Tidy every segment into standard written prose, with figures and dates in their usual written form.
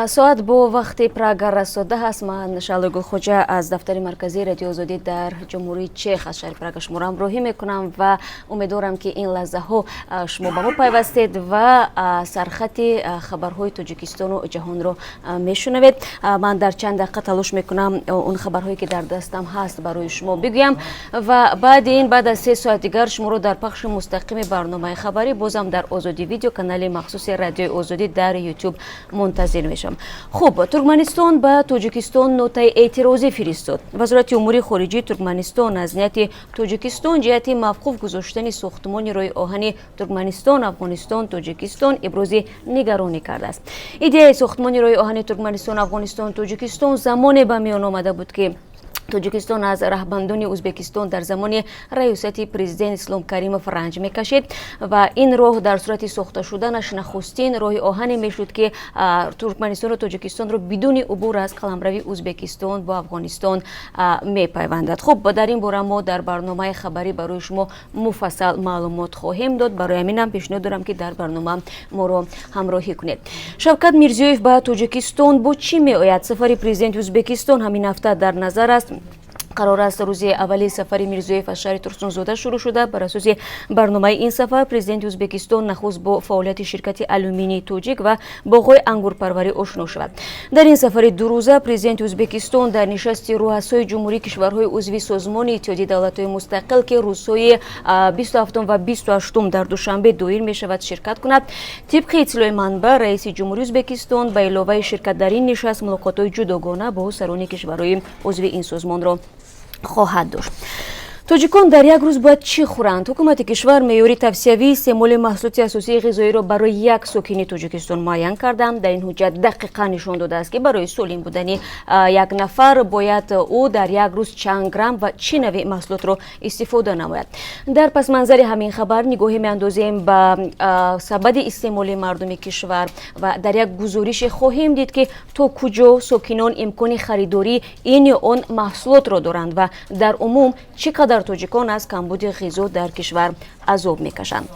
Соат бо вақти Прага расо 10 аст. Ман, Шаҳлои Гулхоҷа, аз дафтари марказии Радиои Озодӣ дар Ҷумҳурии Чех, аз шаҳри Прага шуморо ҳамроҳӣ мекунам ва умедворам, ки ин лаҳзаҳо шумо ба мо пайвастед ва сархати хабарҳои Тоҷикистону ҷаҳонро мешунавед. Ман дар чанд дақиқа талош мекунам он хабарҳое, ки дар дастам ҳаст, барои шумо бигӯям ва баъди ин, баъд аз 3 соат дигар, шуморо дар пахши мустақими барномаи хабарӣ бозам дар Озодӣ Видео, канали махсуси Радиои Озодӣ дар Ютуб, мунтазир мешавам. Хуб, Туркманистон ба Тоҷикистон нотаи эътирозӣ фиристод. Вазорати умури хориҷии Туркманистон аз нияти Тоҷикистон ҷиҳати мавқуф гузоштани сохтмони роҳи оҳани Туркманистон, Афғонистон, Тоҷикистон ибрози нигаронӣ кардааст. Идеяи сохтмони роҳи оҳани Туркманистон, Афғонистон, Тоҷикистон замоне ба миён омада буд, ки Тоҷикистон аз раҳбандони Ӯзбекистон дар замони раёсати президент Ислом Каримов ранҷ мекашид ва ин роҳ дар сурати сохта шуданаш нахустин роҳи оҳане мешуд, ки Туркманистону Тоҷикистонро бидуни убур аз қаламрави Ӯзбекистон бо Афғонистон мепайвандад. Хуб, дар ин бора мо дар барномаи хабарӣ барои шумо муфассал маълумот хоҳем дод. Барои ҳаминам пешниҳод дорам, ки дар барнома моро ҳамроҳӣ кунед. Шавкат Мирзиёев ба Тоҷикистон бо чӣ меояд? Сафари президенти Ӯзбекистон ҳамин ҳафта дар назар аст. Қарор аст, рӯзи аввали сафари Мирзиёев аз шаҳри Турсунзода шурӯъ шуда, бар асоси барномаи ин сафар президенти Ӯзбекистон нахуст бо фаъолияти ширкати алюминии тоҷик ва боғҳои ангурпарварӣ ошно шавад. Дар ин сафари дурӯза президенти Ӯзбекистон дар нишасти рӯасои ҷумҳурии кишварҳои узви Созмони Иттиҳоди Давлатҳои Мустақил, ки рӯзҳои 27 ва 28 дар Душанбе доир мешавад, ширкат кунад. Тибқи иттилои манбаъ, раиси ҷумҳурии Ӯзбекистон ба иловаи ширкат дар ин нишаст мулоқотҳои ҷудогона бо сарони кишварҳои узви ин созмонро хоҳад дошт. Тоҷикон дар як рӯз бояд чӣ хӯранд? Ҳукумати кишвар меъёри тавсиявии истеъмоли маҳсулоти асосии ғизоиро барои як сокини Тоҷикистон муайян карданд. Дар ин ҳуҷҷат дақиқан нишон додааст, ки барои солим будани як нафар бояд ӯ дар як рӯз чанд грамм ва чӣ навъи маҳсулотро истифода намояд. Дар пасманзари ҳамин хабар нигоҳе меандозем ба сабади истеъмоли мардуми кишвар ва дар як гузорише хоҳем дид, ки то куҷо сокинон имкони харидории ин ё он маҳсулотро доранд ва дар умум чӣ қадар тоҷикон аз камбуди ғизо дар кишвар азоб мекашанд.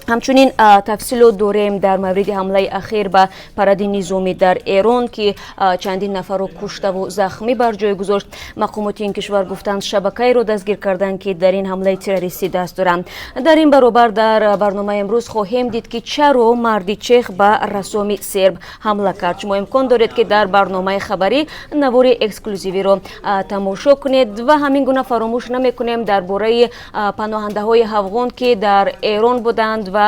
Ҳамчунин тафсилот дорем дар мавриди ҳамлаи ахир ба паради низомӣ дар Эрон, ки чандин нафарро куштаву захмӣ бар ҷой гузошт. Мақомоти ин кишвар гуфтанд, шабакаеро дастгир карданд, ки дар ин ҳамлаи террористӣ даст доранд. Дар ин баробар дар барномаи имрӯз хоҳем дид, ки чаро марди чех ба рассоми серб ҳамла кард. Шумо имкон доред, ки дар барномаи хабарӣ навори эксклюзивиро тамошо кунед. Ва ҳамин гуна фаромӯш намекунем дар бораи паноҳандаҳои афғон, ки дар Эрон буданд ва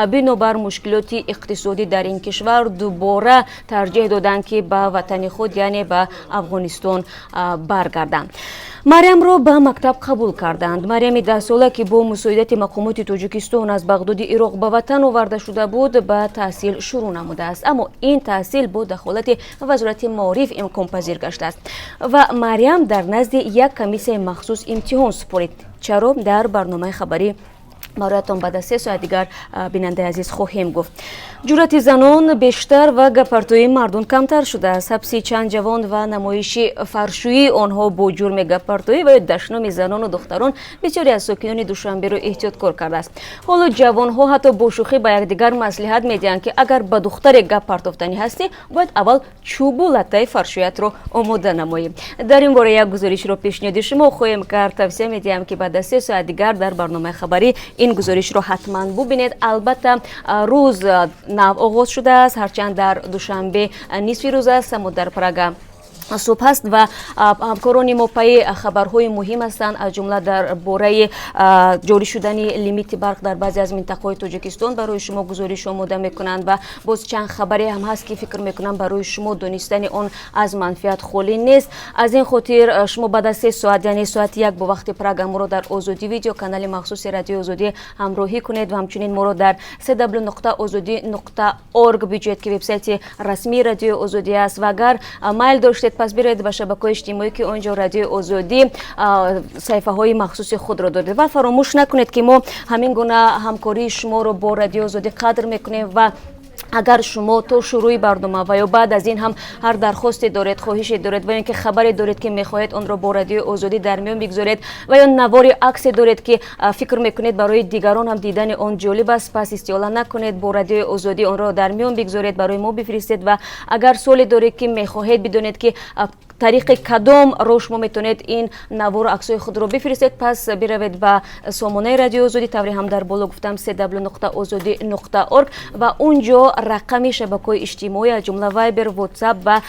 бинобар мушкилоти иқтисодӣ дар ин кишвар дубора тарҷеҳ доданд, ки ба ватани худ, яъне ба Афғонистон, баргарданд. Мариамро ба мактаб қабул карданд. Мариами 10сола, ки бо мусоидати мақомоти Тоҷикистон аз Бағдоди Ироқ ба ватан оварда шуда буд, ба таҳсил шурӯъ намудааст. Аммо ин таҳсил бо дахолати Вазорати маориф имконпазир гаштааст ва Мариам дар назди як комиссияи махсус имтиҳон супорид. Чаро, дар барномаи хабарӣ бароятон баъд аз 3 соат дигар, бинандаи азиз, хоҳем гуфт. Ҷуръати занон бештар ва гаппартоии мардон камтар шудааст. Ҳабси чанд ҷавон ва намоиши фаршӯии онҳо бо ҷурми гаппартоӣ ва ё дашноми занону духтарон бисёре аз сокинони Душанберо эҳтиёткор кардааст. Ҳоло ҷавонҳо ҳатто бо шӯхӣ ба якдигар маслиҳат медиҳанд, ки агар ба духтаре гап партофтанӣ ҳастӣ, бояд аввал чӯбу латтаи фаршӯятро омода намоӣ. Дар ин бора як гузоришро пешниҳоди шумо хоҳем кард. Тавсия медиҳам, ки баъд аз 3 соат дигар дар барномаи хабарӣ ин гузоришро ҳатман бубинед. Албатта, рӯз нав оғоз шудааст. Ҳарчанд дар Душанбе нисфи рӯз аст, аммо дар Прага субҳ аст ва ҳамкорони мо пайи хабарҳои муҳим ҳастанд, аз ҷумла дар бораи ҷорӣ шудани лимити барқ дар баъзе аз минтақаҳои Тоҷикистон барои шумо гузориш омода мекунанд. Ва боз чанд хабаре ҳам ҳаст, ки фикр мекунам, барои шумо донистани он аз манфиат холӣ нест. Аз ин хотир шумо баъд аз 3 соат, яъне соати 1 бо вақти Прага, моро дар Озодӣ Видео, канали махсуси Радиои Озодӣ, ҳамроҳӣ кунед ва ҳамчунин моро дар cw.ozodi.org биҷӯед, ки вебсайти расмии Радиои Озодӣ аст. Ва агар майл доштед, пас бироед ба шабакаҳои иҷтимоӣ, ки он ҷо Радиои Озодӣ саҳифаҳои махсуси худро доред. Ва фаромӯш накунед, ки мо ҳамин гуна ҳамкории шуморо бо Радиои Озодӣ қадр мекунем ва Агар шумо то шурӯи барнома ва ё баъд аз ин ҳам ҳар дархосте доред, хоҳише доред ва ё ин ки хабаре доред, ки мехоҳед онро бо Радиои Озодӣ дар миён бигзоред, ва ё навори аксе доред, ки фикр мекунед, барои дигарон ҳам дидани он ҷолиб аст, пас истиҳола накунед, бо Радиои Озодӣ онро дар миён бигзоред, барои мо бифиристед. Ва агар суоле доред, ки мехоҳед бидонед, ки тариқи кадом роҳ шумо метавонед ин навору аксҳои худро бифиристед, пас биравед ба сомонаи Радиои Озодӣ, тавре ҳам дар боло гуфтам, www.ozodi.org, ва он ҷо рақами шабакаҳои иҷтимоӣ, аз ҷумла Вайбер, Ватсап ва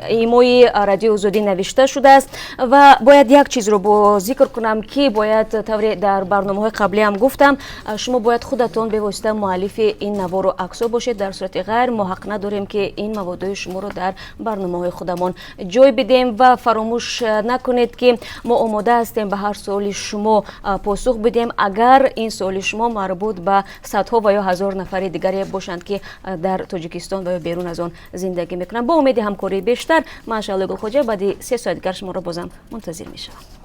имои Радиои Озодӣ навишта шудааст. Ва бояд як чизро бо зикр кунам, ки бояд, тавре дар барномаҳои қаблӣ ҳам гуфтам, шумо бояд худатон бевосита муаллифи ин навору аксҳо бошед. Дар сурати ғайр мо ҳақ надорем, ки ин маводҳои шуморо дар барномаҳои худамон ҷой бидем. Ва фаромӯш накунед, ки мо омода ҳастем ба ҳар суоли шумо посух бидем, агар ин суоли шумо марбут ба садҳо ва ё ҳазор нафари дигаре бошанд, ки дар Тоҷикистон ва ё берун аз он зиндагӣ мекунанд. Бо умеди ҳамкории бештар, ман, Шаҳлои Гулхоҷа, баъди 3 соат дигар шуморо бозам мунтазир мешавам.